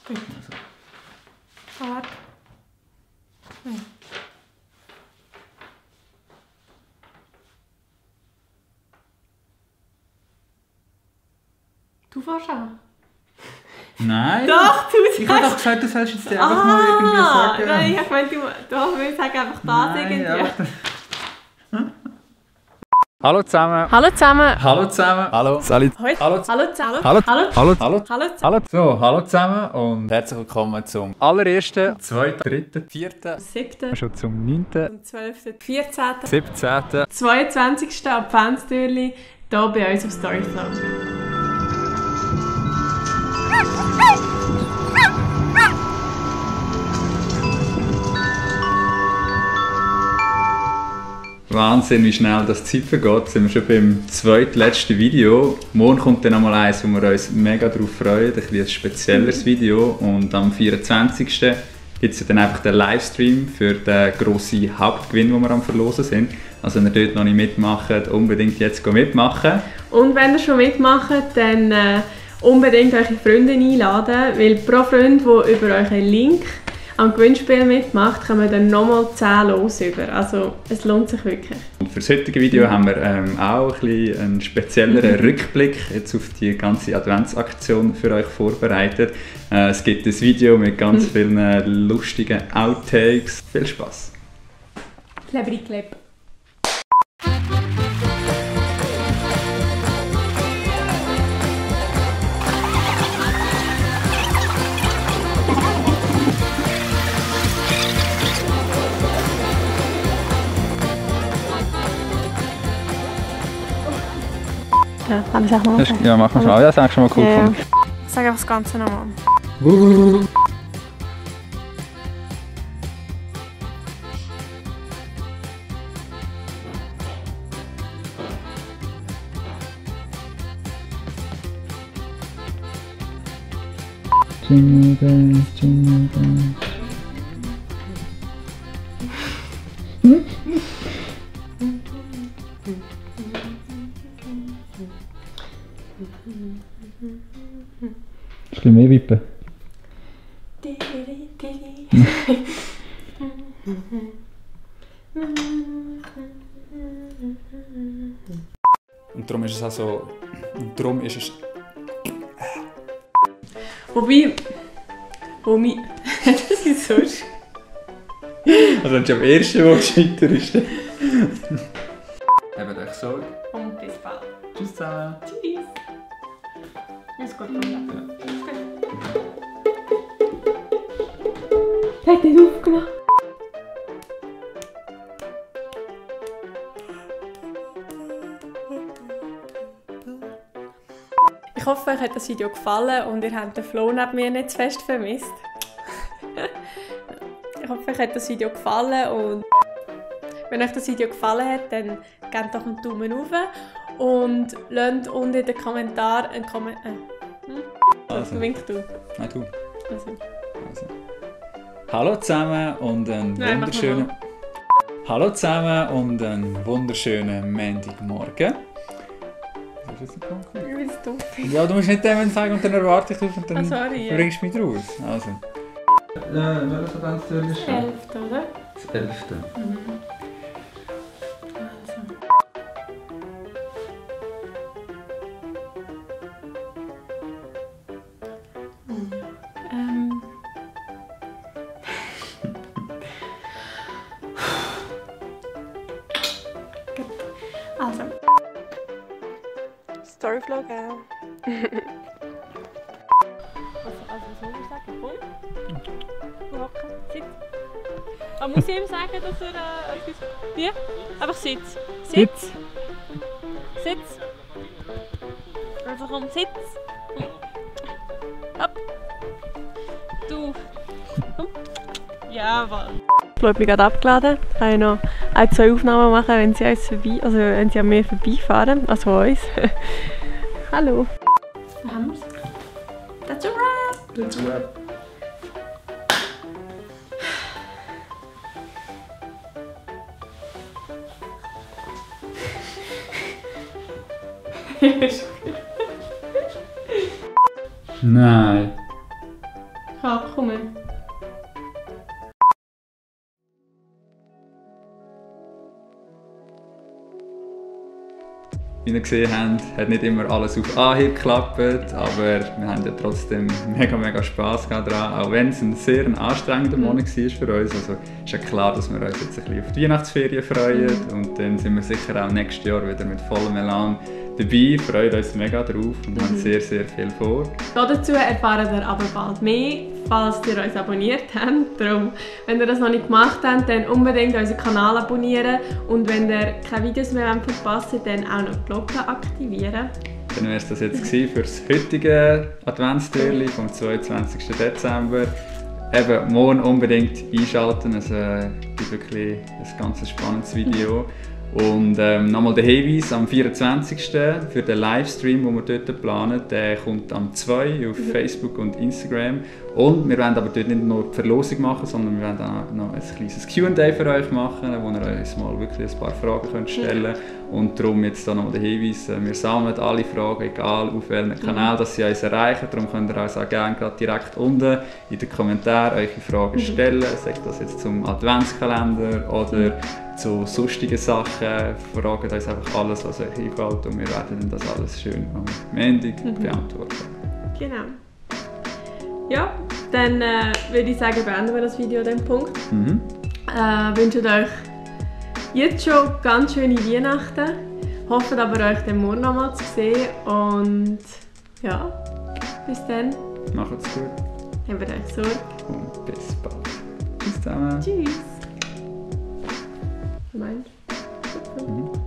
Gut. Warte. Nein. Du fährst an. Nein! Doch, du sagst... Ich habe doch gesagt, du sollst jetzt einfach mal irgendwie sagen. Nein, ich meine, du willst sagen einfach das irgendwie. Hallo zusammen! Hallo zusammen! Hallo zusammen! Hallo, Salut. Hallo! Hallo zusammen! Hallo. Hallo! Hallo. Hallo Hallo! zusammen! Hallo! So, hallo zusammen und Herzlich willkommen zum allerersten, zweiten, dritten, 4., 7., schon zum 9., zum 12., 14., 17. 22. Adventstürli hier bei uns auf Storyflow. Wahnsinn, wie schnell das Zeit vergeht. Jetzt sind wir schon beim zweitletzten Video. Morgen kommt dann nochmal eins, wo wir uns mega darauf freuen. Ein spezielleres Video. Und am 24. gibt es dann einfach den Livestream für den grossen Hauptgewinn, den wir am Verlosen sind. Also wenn ihr dort noch nicht mitmacht, unbedingt jetzt mitmachen. Und wenn ihr schon mitmacht, dann unbedingt eure Freunde einladen, weil pro Freund, der über euren Link am Gewinnspiel mitmacht, kommen dann nochmal 10 Los über. Also es lohnt sich wirklich. Und für das heutige Video haben wir auch ein bisschen einen spezielleren Rückblick jetzt auf die ganze Adventsaktion für euch vorbereitet. Es gibt ein Video mit ganz vielen lustigen Outtakes. Viel Spaß! Klebri kleb. Ja, kann ich auch noch machen? Ja, machen wir schon. Ja, das habe ich schon mal cool gefunden. Sag einfach das Ganze nochmal. Jingle bells, jingle bells. Ein bisschen mehr wippen. Und darum ist es auch so. Und darum ist es. Wobei, das ist so schön. Also wenn du am ersten Mal gescheiter ist. Habt euch Sorge. Und bis bald. Tschüss zusammen. Tschüss. Ist gut, Freunde. Ist gut. Der hat nicht aufgenommen. Ich hoffe, euch hat das Video gefallen und ihr habt den Flo neben mir nicht zu fest vermisst. Ich hoffe, euch hat das Video gefallen und wenn euch das Video gefallen hat, dann gebt doch einen Daumen hoch und lasst unten in den Kommentaren einen Kommentar. Also. Wink du. Nein, du. Also. Also. Hallo zusammen und einen Nein, wunderschönen. Hallo zusammen und einen wunderschönen Montagmorgen. Was ist das jetzt Ich bin doof. Ja, du musst nicht dem sagen und dann erwarte ich auf und dann Sorry, ja. bringst du mich raus. Also. Welches Adventstürli ist das? 11, oder? Das 11. Also. Storyflow, gell? Also, was soll ich sagen? Komm. Hocken. Sitz. Aber muss ich ihm sagen, dass er etwas... Wie? Einfach Sitz. Sitz. Sitz. Also komm, Sitz. Hopp. Du. Komm. Jawohl. Ich habe mich gerade abgeladen. Ich kann noch 2 Aufnahmen machen, wenn sie wenn sie an mir vorbeifahren. Also uns. Hallo. Da haben wir es. That's a wrap. That's a wrap. Nein. Ich wie ihr gesehen habt, hat nicht immer alles auf Anhieb geklappt, aber wir haben ja trotzdem mega Spass gehabt daran, auch wenn es ein sehr anstrengender Monat war für uns. Also ist ja klar, dass wir uns jetzt ein bisschen auf die Weihnachtsferien freuen und dann sind wir sicher auch nächstes Jahr wieder mit vollem Elan dabei, freuen uns mega drauf und haben sehr viel vor. Dazu erfahren ihr aber bald mehr, falls ihr uns abonniert habt. Darum, wenn ihr das noch nicht gemacht habt, dann unbedingt unseren Kanal abonnieren und wenn ihr keine Videos mehr verpasst, dann auch noch die Glocke aktivieren. Dann wäre es das jetzt für das heutige Adventstürli vom 22. Dezember. Eben morgen unbedingt einschalten, es gibt wirklich ein ganz spannendes Video. Und nochmal der Hinweis, am 24. für den Livestream, den wir dort planen, der kommt am 2 auf Facebook und Instagram. Und wir werden aber dort nicht nur die Verlosung machen, sondern wir werden auch noch ein kleines Q&A für euch machen, wo ihr uns mal wirklich ein paar Fragen könnt stellen könnt. Und darum jetzt da nochmal der Hinweis, wir sammeln alle Fragen, egal auf welchem Kanal dass sie uns erreichen. Darum könnt ihr uns auch gerne gerade direkt unten in den Kommentaren eure Fragen stellen, sagt das jetzt zum Adventskalender oder zu sonstigen Sachen, fragt uns einfach alles, was euch einfällt und wir werden das alles schön am Montag beantworten. Genau. Ja, dann würde ich sagen, beenden wir das Video an diesem Punkt. Wünsche euch jetzt schon ganz schöne Weihnachten. Hoffe aber euch den morgen nochmal zu sehen und ja, bis dann. Macht's gut. Habt euch Sorge. Und bis bald. Tschüss zusammen. Tschüss. Meinst du?